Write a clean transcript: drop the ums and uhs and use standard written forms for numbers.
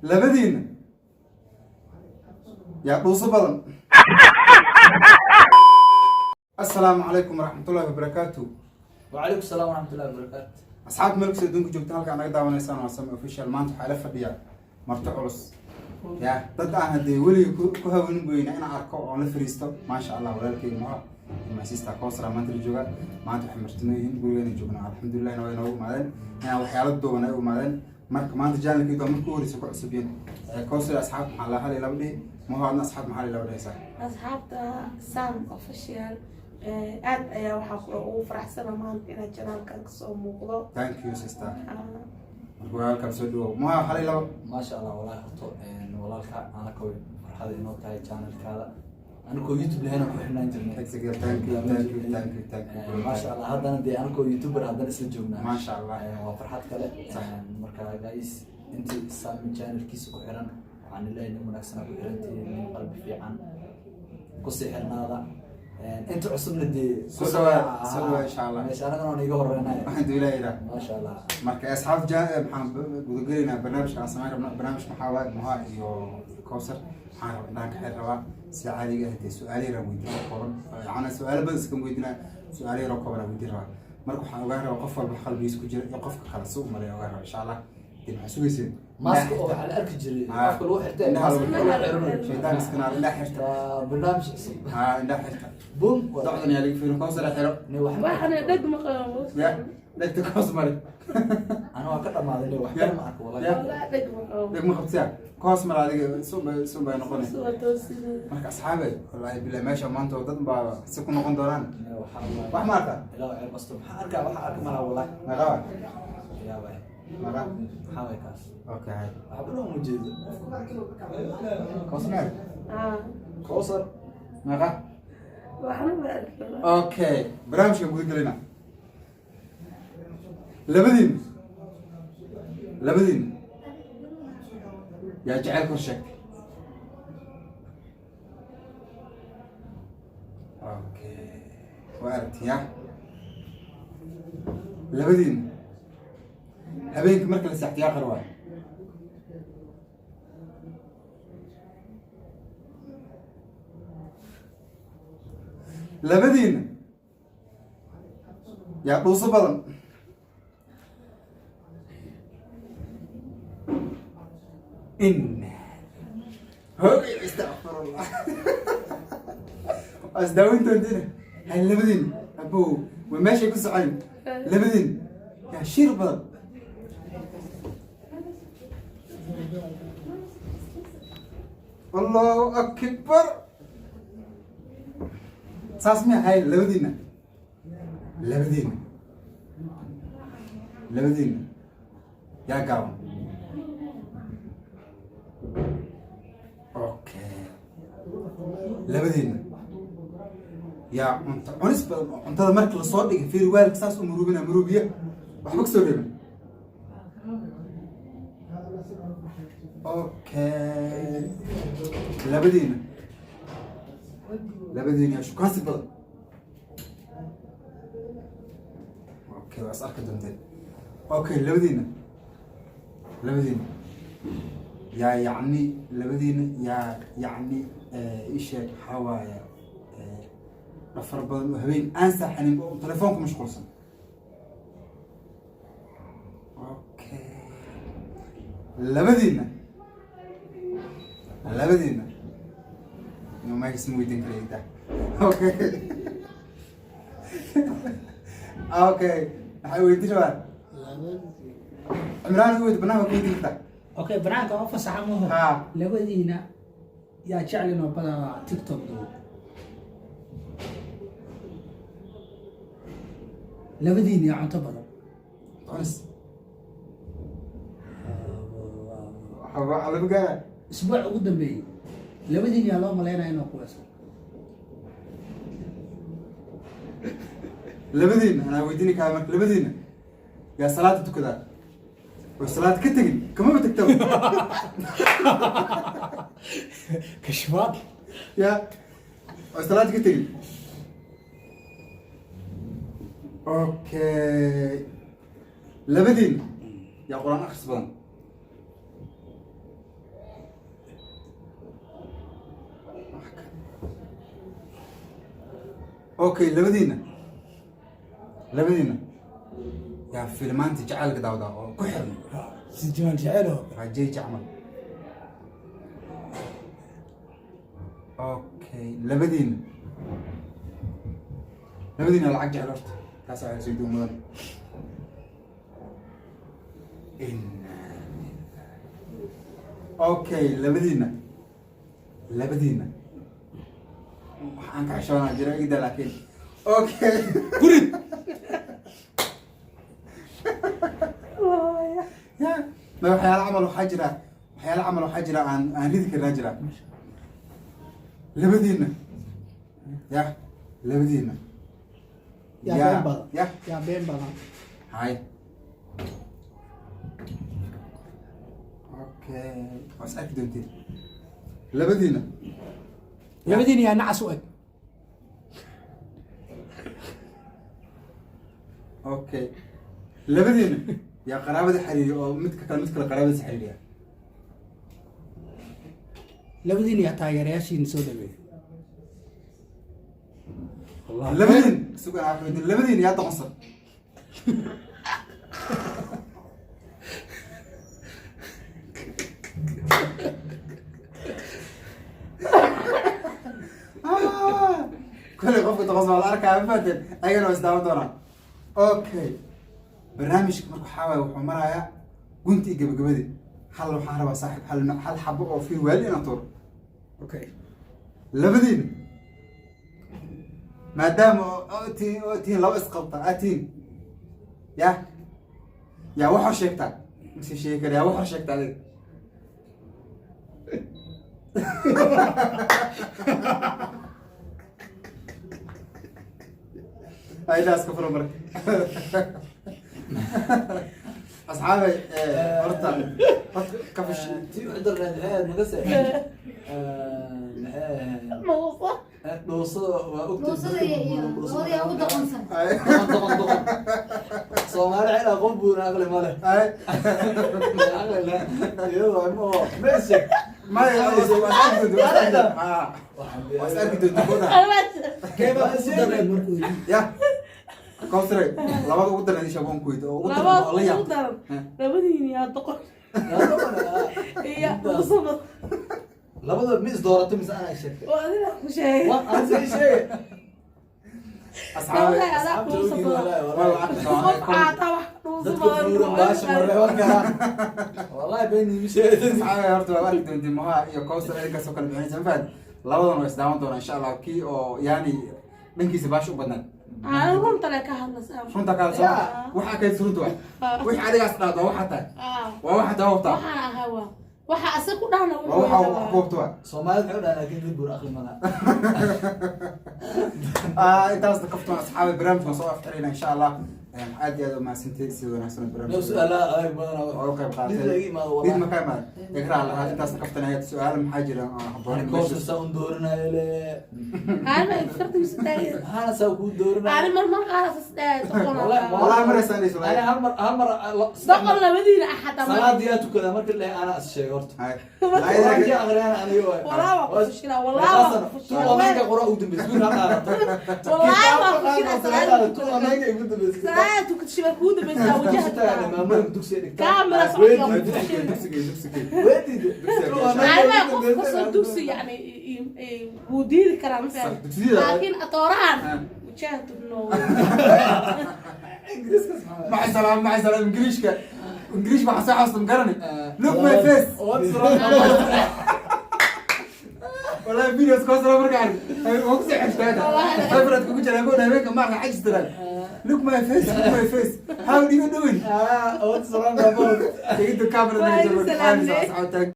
Labadiina yaa dhuuso badan? Assalaamu calaykum waraxmatullahi wabarakaatu. وعليكم السلام ورحمة الله وبركاته. Asxaabta meel kastoo adduunka joogta, halka naga daawanaysaan waa Sami Official. Maanta waxaa la fadhiya marti culus ya dad aan haddee weliga ku hawin weyna inaan arko oon la fariisto. Maasha Allah, walaalkeyga Moha, my sister Kowsar maanta la jooga. Maanta waxay martino yihiin gurigeena joognaa. Alxamdulillah, waa inoogu imaadeen inaan waxyaalo duuban ay u imaadeen. Marka maanta channelkeyga waa marka u horeysa ku cusub yihiin. Kowsar, asxaab maxaa la hal iyo laba dhihi? Moha, adna asxaab maxaa laba dhihaysaa? Asxaabta Sam Official, aad ayaa waxaa ugu faraxsana maanta inaad channelkan kasoo muuqdo. Thank you, sister. Marka walaalkaa soo dhawow. Moha, hal iyo laba. ما شاء الله. والله horto walaalka anaka way farxada inoo tahay channelkaada. Anakoo YouTube lehena ku xirnaan jirnay. Exactly. Thank you, thank you, thank you, thank you, bro. ما شاء الله, haddana dee anakoo YouTuber haddana isla joognaa. Maasha Allah. Waa farxad kale. Sax. Marka guys, intii Sami channelkiisa ku xiran, waxaan leeyahay nin wanaagsan ku xirantihiin, nin qalbi fiican, kusii xirnaada. Inta cusubna dee Soo dhawaada, soo dhawaada insha Allah. Meesha anagana waan iga horeynaya. Waxaan duulayaa. ما شاء الله. Marka asxaab ja maxaan gudagelaynaa barnaamijka aan samayn rabna. Barnaamijka maxaa waaye? Moha iyo Kowsar waxaan rabaa indhaha ka xir rabaa si caadiga ah. Dee su-aalo yaraan weydiin oo kooban, yacni su-aalo badan iskama weydiinaa, su-aalo yaroo kooban aan weydiin rabaa. Marka waxaan ogaan rabaa qof walba qalbigiisa ku jira iyo qofka kale si u maleeya ogaan rabaa, insha Allah. Dee maxaa sugayseen? Maaska oo waxaa la arki jiray afka lagu xirtay. Indhaha lagu maaska xirto. lagu xiranayo. Shaytaan iska naar, indhaha xirta. Waa barnaamij cusub. Ha, indhaha xirta. Boom. Docdan yaa laga fiirin. Kowsar, xiro. Ne wax Waxana dheg ma qabo. Ya dhegta koos mari. Ana waa ka dhamaaday, ne wax kale ma arko wallahi. Walaa dheg ma qabo. Dheg ma qabtiya? Koos mar adiga sun bay noqonaysa. Soo toosina. Marka asxaabe, wallaahi bilahi, meesha maanta oo dad baa si ku noqon doonaan. Ne waxaa wallahi. Wax ma arkaa? Ilaa ceeb asto maxaa arkaa? Waxa arka malaha wallahi. Meeqa? Yaa waay. Meeqa? Maxaa waay kaas? Okay. Waxba dhan uma jeedo. Koos meer. Ah. Kowsar. Meeqa? Waxna ma arki. Okay, barnaamijka guda gelina. Labadiin yaa jecel kor sheegtay? Okay, waa aragtiyaa. Labadiin habeenkii marka la seextiyaa qar waay? Labadiina yaa dhuuso badan? In hoogay, astaqfirullah, waa isdaaweyn doontina. Hay, labadiin abow waa meeshay ku socoyn. Labadiin yaa shir badan? Allahu akbar, saas miya? Hay, labadiina yaa gaaban? Okay, labadiina yaa cunto cunis badan oo cuntada marka lasoo dhigay fiiri waalka saas u murubina murubiya waxba kasoo reebin? Okay, labadiina yaa shukaansi badan? Okay, waa is arki doonteen. Okay, labadiina yaa yacni labadiina yaa yacni ii sheeg, waxaa waaye dhafar badan oo habeen aan saaxanin oo telefoonku mashquulsan? Okay, labadiina no meeshas ma weydiin karayda. Okay, maxay weydiin rabaa? Cimraan ku weydi, banaanka ku weydiin kartaa. Okay, banaanka oo fasaxa maho. Ha. Labadiina yaa jecel inuu badanaa TikTok duubo? Labadiina yaa cunto badan? Cunis waxaa lagu gaara. Isbuuc ugu dambeeyey labadiina yaa loo malaynaya inuu qubayso? Labadiina anaa weydiini kaa. Marka labadiina yaa salaada tukadaa oo salaad ka tegin kamaba tagtaba? Kashfaad. Ya oo salaad ka tegin. Okay, labadiina yaa qur-aan akhris badan? Okay, labadiina yaa filmaanta jacaylka daawdaa oo ku xiran? Si Jamaal Jaceyl oo kale. Rajay jacmal. Okay, labadiina lacag jecel horta, taas waxaa isweydiin mudan. Inna lillahi. Okay, labadiina waxaan ka xishoonaa jira igda, laakiin okay. Gurid. Ya, ma waxyaala camal waxaa jira aan ridi karnaa jira. Labadiina, ya, labadiina Yaa been badan? Ya. Yaa been badan? Hay, okay, waa is arki doontiin labadiina. Labadiina yaa nacas u eg? Okay, labadiina yaa qaraabada xiriiriya oo midka kale mid kale qaraabadiisa xiriiriya? Labadiina yaa taageerayaashiina soo dhaweeyay? Wallahi. Labadiin sugan caafimaad, labadiin yaa doqonsan? Ah, koley qofka doqonsan waa la arkaa, ma fahanteen? Ayagana waa isdaawan doonaan. Okay, barnaamijka marka waxaa waaye wuxuu marayaa gunti iyo gabagabadii. Hal waxaan rabaa, saaxiib, hal xabo oo fiir waali inaan tuuro. Okay. Labadiina, maadaama oo tihiin laba isqabta aad tihiin, ya yaa waxoo sheegtaa mise sheegi kara, yaa waxoo sheegtaa adiga? Aydaas ka furo marka, asxaabay. Horta kafish. Tii u darneed maxay ahayd? Magase maxay ahayd? Mausa. Dhuusada waa ogtahay. Dhuusada iyo labada yaa ugu doqonsan. Doqon, doqon, doqon. Soomaali xilaa qof buuna aqli ma leh. Aqli leh iyadoo ma oo ma is sheeg. Maya, waa is arki doonta kooda. Keebaa ugu darneed markuu yidhi? Ya kawsare, labada ugu daran isha waan ku weydiin oo ugu daran Labada oo la ugu yaab daran, labadiina yaa doqon iyo dhuusada? Labada ma is doorato mise anaa sheegtay? Oo adiga ku sheegay. Waa aan sii sheegay. Asxaabe. Wallahi adaa Asxaabta dhuusa ogii. badan. Walaahi, waa walaahi. la arki Qof doonaa. caataa wax dhuusa Dadka badan. buuran baasha ma reeban karaan, wallahi been iimi sheegay. Asxaabe, horta waa arki doontiin Moha iyo Kawsar idinkaasoo kala bixinaysa, ma fahad? Labadan waa isdaawan doonaa insha Allah, kii oo yaani dhankiisa baasha u badnayd. Aan runta le ka hadlaysaa. Runta kaala soo waxaa kayd runta waay. Wixii adigaas dhahdo waa waxaa tahay. Waa waxaa taa hubtaa. Waxaan ahaa waa waxa asaga ku dhahna. Waa waxaa wax ku hubta waay. Soomaalida waxay u dhahaan, laakiin dad buur aqli ma laha. Intaasna kaftoon, asxaabe, barnaamijkan soo afxirayna insha Allah. Aad iyo aad u mahadsantihiin sida wanaagsan oo No barnaamijka su-aalaha adag badanaa oo u qayb qaatay. Mid laga imaado. Mid Wallahi. ma ka imaado ikraa lahaa. Intaasna kaftan ayaad su-aalo maxaa jira oo habboon? Kowsar saa un dooranayo le. Aan fartigiisa taagay. Maxaana saa kuu dooranaya? Aan mar mar qaar asas dhahay doqon. Wallahi maraysan is Ani hal mar Doqon labadiina axad ama salaadii aa tukadaa marka le anaa is sheego horta. Hay. Qur-aankii akhriyana aniga waay. Walaa waa ku fashilaa, walaa waa ku fashilaa. Tu online-ka quraan ugu dambeysay, wiil ha qaadato. Walaa waa ku fashilaa, salaada. Tu online-ka ugu dambeysay. Salaada tukad shiba kuu dambaysaa wajaha. Maamooyinka dugsiga dhigtaa. Kaamira Way socodka. diiday. Dugsiga, dugsiga. Way diiday. Tu online-ka Arrimaha ugu qof dambeysay. kasoo dugsi yani wuu diidi karaa, ma fahamtid? Dugsiyada. Laakiin atoorahan Ah. wajaha tubno. Ingiriiska saxaa. Maca salaam, maca salaam. Ingiriishka, Ingiriish waxaa soo xasuusta, ma garani. Look my face. What's wrong? Wallahi videos kawsar marka arko waa kusoo xigtaa. Favorite kugu jira ku habeenka maarka xajis tiraa, "Look my face, look my face, how do you doing?" Ah, what's wrong about? Tegidda camera. Waa idin salaamnay. Asxaabta.